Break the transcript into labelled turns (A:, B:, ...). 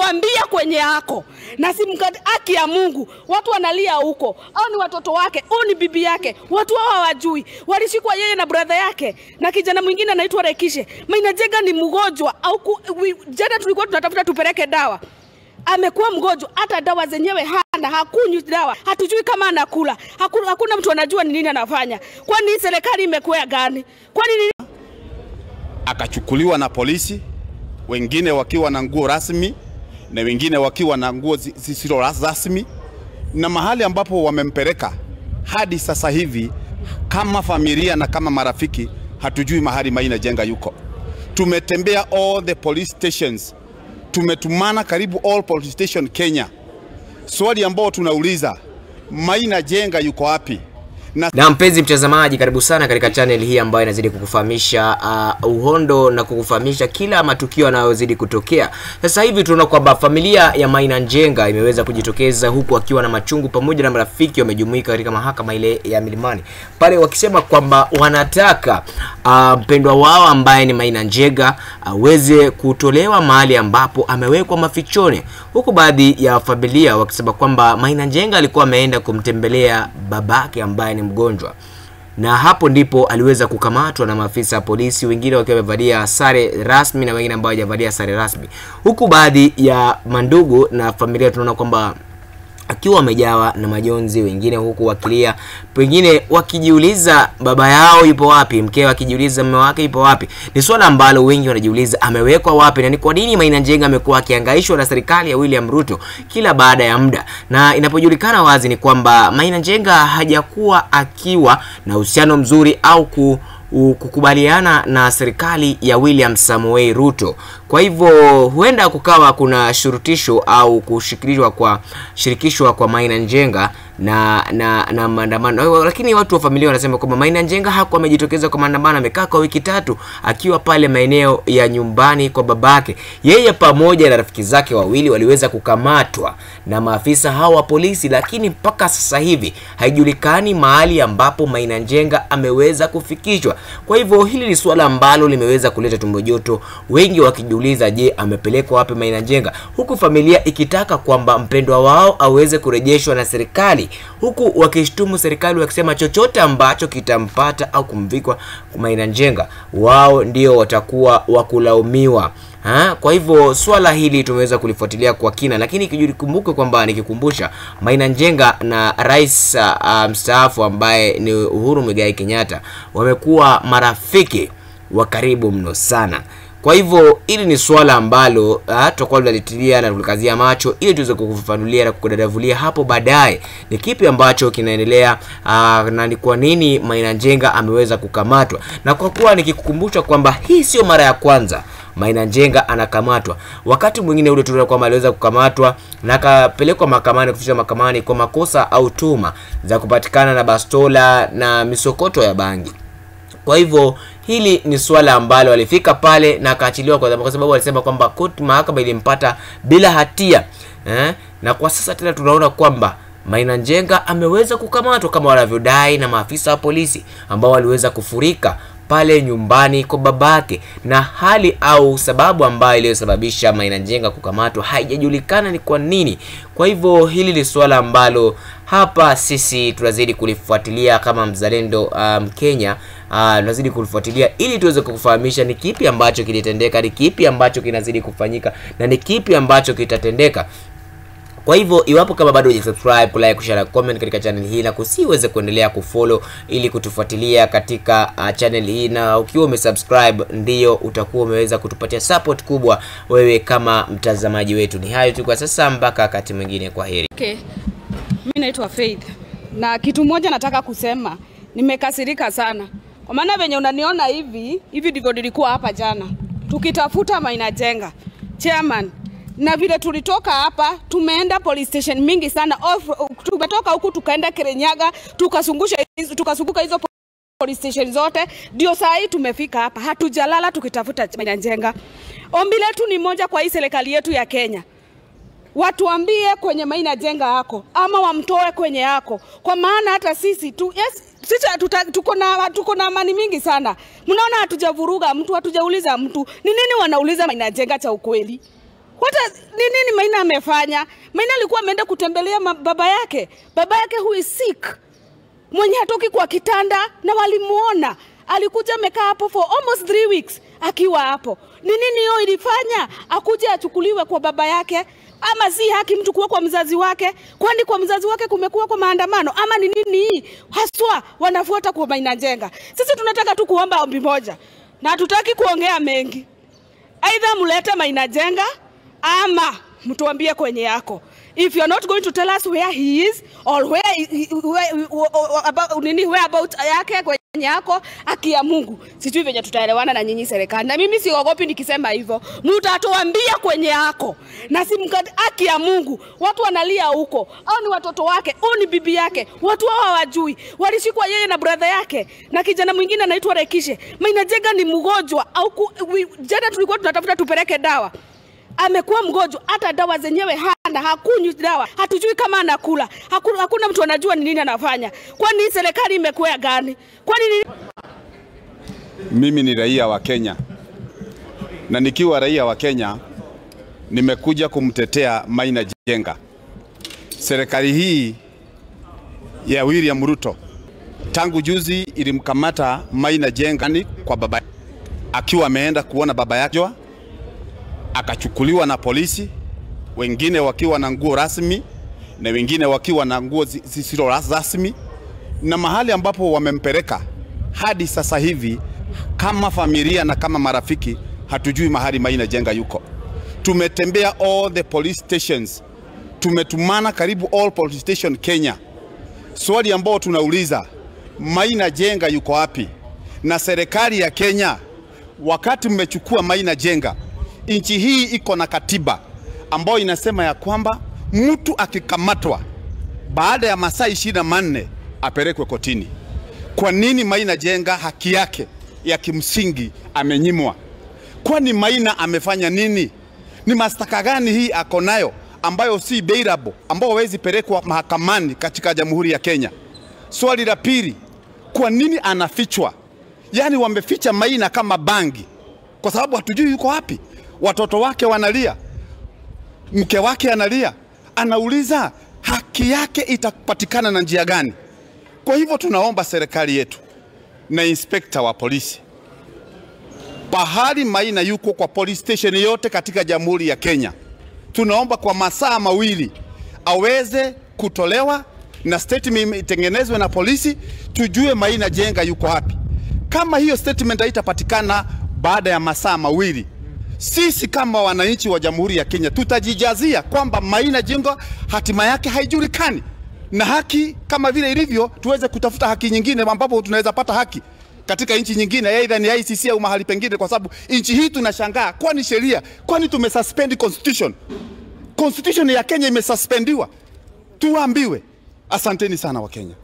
A: Angetuambia kwenye yako na si haki ya Mungu. Watu wanalia huko, au ni watoto wake, au ni bibi yake. Watu hao hawajui. Walishikwa yeye na brother yake na kijana mwingine anaitwa Rekishe. Maina Njenga ni mgonjwa au jana tulikuwa tunatafuta tupeleke dawa. Amekuwa mgonjwa, hata dawa zenyewe hana, hakunywi dawa. Hatujui kama anakula. Hakuna mtu anajua ni nini anafanya. Kwani serikali imekuwa gani? Kwani nini?
B: Akachukuliwa na polisi, wengine wakiwa na nguo rasmi na wengine wakiwa na nguo zisizo rasmi, na mahali ambapo wamempeleka hadi sasa hivi kama familia na kama marafiki hatujui mahali Maina Njenga yuko. Tumetembea all the police stations, tumetumana karibu all police station Kenya. Swali ambao tunauliza, Maina Njenga yuko wapi?
C: Na mpenzi mtazamaji, karibu sana katika channel hii ambayo inazidi kukufahamisha uhondo na kukufahamisha kila matukio yanayozidi kutokea. Sasa hivi tunaona kwamba familia ya Maina Njenga imeweza kujitokeza huku akiwa na machungu pamoja na marafiki wamejumuika katika mahakama ile ya Milimani. Pale wakisema kwamba wanataka mpendwa wao ambaye ni Maina Njenga aweze kutolewa mahali ambapo amewekwa mafichoni. Huku baadhi ya familia wakisema kwamba Maina Njenga alikuwa ameenda kumtembelea babake ambaye ni mgonjwa, na hapo ndipo aliweza kukamatwa na maafisa wa polisi, wengine wakiwa wamevalia sare rasmi na wengine ambao hawajavalia sare rasmi. Huku baadhi ya mandugu na familia tunaona kwamba akiwa wamejawa na majonzi, wengine huku wakilia, pengine wakijiuliza baba yao yupo wapi, mkewe akijiuliza mume wake yupo wapi. Ni swala ambalo wengi wanajiuliza amewekwa wapi na ni kwa nini Maina Njenga amekuwa akihangaishwa na serikali ya William Ruto kila baada ya muda. Na inapojulikana wazi ni kwamba Maina Njenga hajakuwa akiwa na uhusiano mzuri au kukubaliana na serikali ya William Samoei Ruto. Kwa hivyo huenda kukawa kuna shurutisho au kushirikishwa kwa shirikishwa kwa Maina Njenga na maandamano. Lakini watu wa familia wanasema kwamba Maina Njenga hakuwa amejitokeza kwa maandamano, amekaa kwa wiki 3 akiwa pale maeneo ya nyumbani kwa babake. Yeye pamoja na rafiki zake wawili waliweza kukamatwa na maafisa hawa wa polisi, lakini mpaka sasa hivi haijulikani mahali ambapo Maina Njenga ameweza kufikishwa. Kwa hivyo hili ni swala ambalo limeweza kuleta tumbo joto, wengi wakijiuliza je, amepelekwa wapi Maina Njenga, huku familia ikitaka kwamba mpendwa wao aweze kurejeshwa na serikali, huku wakishtumu serikali wakisema chochote ambacho kitampata au kumvikwa Maina Njenga wao ndio watakuwa wakulaumiwa. Kwa hivyo swala hili tumeweza kulifuatilia kwa kina, lakini kijikumbuke kwamba nikikumbusha Maina Njenga na rais mstaafu ambaye ni Uhuru Muigai Kenyatta wamekuwa marafiki wa karibu mno sana. Kwa hivyo hili ni swala ambalo tutakuwa tunalitilia na kulikazia macho ili tuweze kukufafanulia na kukudadavulia hapo baadaye ni kipi ambacho kinaendelea na ni kwa nini Maina Njenga ameweza kukamatwa. Na kwa kuwa nikikukumbusha kwamba hii sio mara ya kwanza Maina Njenga anakamatwa. Wakati mwingine ule tuliona kwamba aliweza kukamatwa na akapelekwa mahakamani, kufikishwa mahakamani kwa makosa au tuhuma za kupatikana na bastola na misokoto ya bangi. Kwa hivyo hili ni swala ambalo alifika pale na akaachiliwa kwa sababu alisema kwamba court mahakama ilimpata bila hatia. Na kwa sasa tena tunaona kwamba Maina Njenga ameweza kukamatwa kama wanavyodai na maafisa wa polisi ambao waliweza kufurika pale nyumbani kwa babake, na hali au sababu ambayo iliyosababisha Maina Njenga kukamatwa haijajulikana ni kwa nini. Kwa hivyo hili ni swala ambalo hapa sisi tunazidi kulifuatilia kama mzalendo Mkenya, tunazidi kulifuatilia ili tuweze kukufahamisha ni kipi ambacho kilitendeka, ni kipi ambacho kinazidi kufanyika na ni kipi ambacho kitatendeka. Kwa hivyo iwapo kama bado hujasubscribe, kulike, kushare, comment katika channel hii na kusiweze kuendelea kufollow ili kutufuatilia katika channel hii, na ukiwa umesubscribe ndio utakuwa umeweza kutupatia support kubwa wewe kama mtazamaji wetu. Ni hayo tu kwa sasa, mpaka wakati mwingine, kwa heri.
A: Okay. Mimi naitwa Faith. Na kitu moja nataka kusema, nimekasirika sana. Kwa maana venye unaniona hivi, hivi ndivyo nilikuwa hapa jana. Tukitafuta Maina Njenga, chairman. Na vile tulitoka hapa, tumeenda police station mingi sana. Tumetoka huku tukaenda Kirinyaga, tukazunguka hizo police station zote. Ndio saa hii tumefika hapa. Hatujalala tukitafuta Maina Njenga. Ombi letu ni moja kwa hii serikali yetu ya Kenya. Watuambie kwenye Maina Njenga yako ama wamtoe kwenye yako. Kwa maana hata sisi tu, yes, sisi tuko na amani mingi sana. Mnaona hatujavuruga mtu, hatujauliza mtu. Ni nini wanauliza Maina Njenga cha ukweli? What ni nini Maina amefanya? Maina alikuwa ameenda kutembelea baba yake. Baba yake who is sick, mwenye hatoki kwa kitanda, na walimuona. Alikuja amekaa hapo for almost 3 weeks akiwa hapo. Ni nini hiyo ilifanya akuje achukuliwe kwa baba yake? Ama si haki mtu kuwa kwa mzazi wake? Kwani kwa mzazi wake kumekuwa kwa maandamano? Ama ni nini hii haswa wanafuata kwa Maina Njenga? Sisi tunataka tu kuomba ombi moja, na hatutaki kuongea mengi. Aidha mlete Maina Njenga ama mtuambie kwenye yako. If you are not going to tell us where he is or where about nini, where about yake kwenye yako, haki ya Mungu, sijui venye tutaelewana na nyinyi serikali. Na mimi siogopi nikisema hivyo. Mtatuambia kwenye yako. Na si haki ya Mungu. Watu wanalia huko. Au ni watoto wake, au ni bibi yake. Watu hao hawajui. Walishikwa yeye na brother yake na kijana mwingine anaitwa Rekishe. Maina Njenga ni mgonjwa. Au jana tulikuwa tunatafuta tupeleke dawa. Amekuwa mgonjwa, hata dawa zenyewe hana, hakunywi dawa. Hatujui kama anakula. Hakuna mtu anajua ni nini anafanya. Kwani serikali imekuwa gani? Kwani nini?
B: Mimi ni raia wa Kenya. Na nikiwa raia wa Kenya nimekuja kumtetea Maina Njenga. Serikali hii ya William Ruto tangu juzi ilimkamata Maina Njenga kwa baba akiwa ameenda kuona baba yake, akachukuliwa na polisi, wengine wakiwa na nguo rasmi na wengine wakiwa na nguo zisizo rasmi, na mahali ambapo wamempeleka hadi sasa hivi kama familia na kama marafiki hatujui mahali Maina Njenga yuko. Tumetembea all the police stations, tumetumana karibu all police station Kenya. Swali ambao tunauliza, Maina Njenga yuko wapi? Na serikali ya Kenya, wakati mmechukua Maina Njenga, nchi hii iko na katiba ambayo inasema ya kwamba mtu akikamatwa baada ya masaa 24 apelekwe kotini. Kwa nini Maina Njenga haki yake ya kimsingi amenyimwa? Kwani Maina amefanya nini? Ni mashtaka gani hii ako nayo ambayo si bailable, ambayo hawezi pelekwa mahakamani katika Jamhuri ya Kenya? Swali la pili, kwa nini anafichwa? Yaani wameficha Maina kama bangi, kwa sababu hatujui yuko wapi. Watoto wake wanalia, mke wake analia, anauliza haki yake itapatikana na njia gani? Kwa hivyo tunaomba serikali yetu na inspekta wa polisi, pahali Maina yuko kwa police station yote katika Jamhuri ya Kenya, tunaomba kwa masaa mawili aweze kutolewa na statement itengenezwe na polisi, tujue Maina Njenga yuko wapi. Kama hiyo statement haitapatikana baada ya masaa mawili, sisi kama wananchi wa Jamhuri ya Kenya tutajijazia kwamba Maina Njenga hatima yake haijulikani, na haki kama vile ilivyo tuweze kutafuta haki nyingine ambapo tunaweza pata haki katika nchi nyingine, aidha ni ICC au mahali pengine, kwa sababu nchi hii tunashangaa, kwani sheria, kwani tumesuspend constitution? Constitution ya Kenya imesuspendiwa. Tuambiwe. Asanteni sana wa Kenya.